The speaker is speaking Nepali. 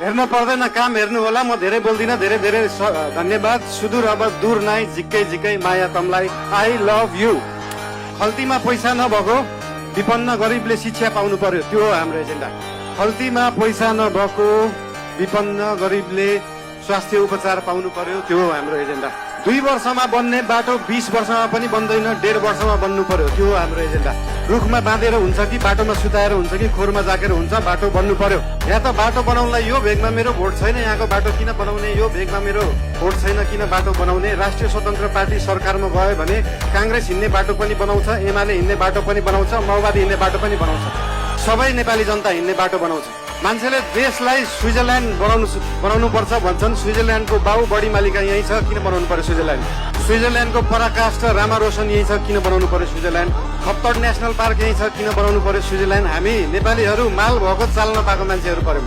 हेर्न पर्दैन, काम हेर्नु होला। म धेरै बोल्दिनँ। धेरै धेरै धन्यवाद। सुदूर अब दूर नाइ, झिक्कै झिक्कै माया तमलाई। I love you. खल्तीमा पैसा नभएको विपन्न गरिबले शिक्षा पाउनु पर्यो, त्यो हो हाम्रो एजेन्डा। खल्तीमा पैसा नभएको विपन्न गरिबले स्वास्थ्य उपचार पाउनु पर्यो, त्यो हो हाम्रो एजेन्डा। 2 वर्षमा बन्ने बाटो 20 वर्षमा पनि बन्दैन, 1.5 वर्षमा बन्नु पर्यो, त्यो हो हाम्रो एजेन्डा। रुखमा बाँधेर हुन्छ कि बाटोमा सुताएर हुन्छ कि खोरमा जाकेर हुन्छ, बाटो बन्नु पर्यो। यहाँ त बाटो बनाउनलाई यो भेगमा मेरो भोट छैन, यहाँको बाटो किन बनाउने, यो भेगमा मेरो भोट छैन किन बाटो बनाउने। राष्ट्रिय स्वतन्त्र पार्टी सरकारमा गयो भने काङ्ग्रेस हिँड्ने बाटो पनि बनाउँछ, एमाले हिँड्ने बाटो पनि बनाउँछ, माओवादी हिँड्ने बाटो पनि बनाउँछ। सबै नेपाली जनता हिँड्ने बाटो बनाउँछ। मान्छेले देशलाई स्विजरल्यान्ड बनाउनु पर्छ भन्छन्। स्विजरल्यान्डको बाउ बढी मालिका यही छ, किन बनाउनु पर्यो स्विजरल्यान्ड? स्विजरल्यान्डको पराकाष्ठ रामारोसन यही छ, किन बनाउनु पर्यो स्विजरल्यान्ड? खप्तड नेसनल पार्क यही छ, किन बनाउनु पर्यो स्विजरल्यान्ड? हामी नेपालीहरू माल भएको चाल्न पाएको मान्छेहरू पर्यौँ।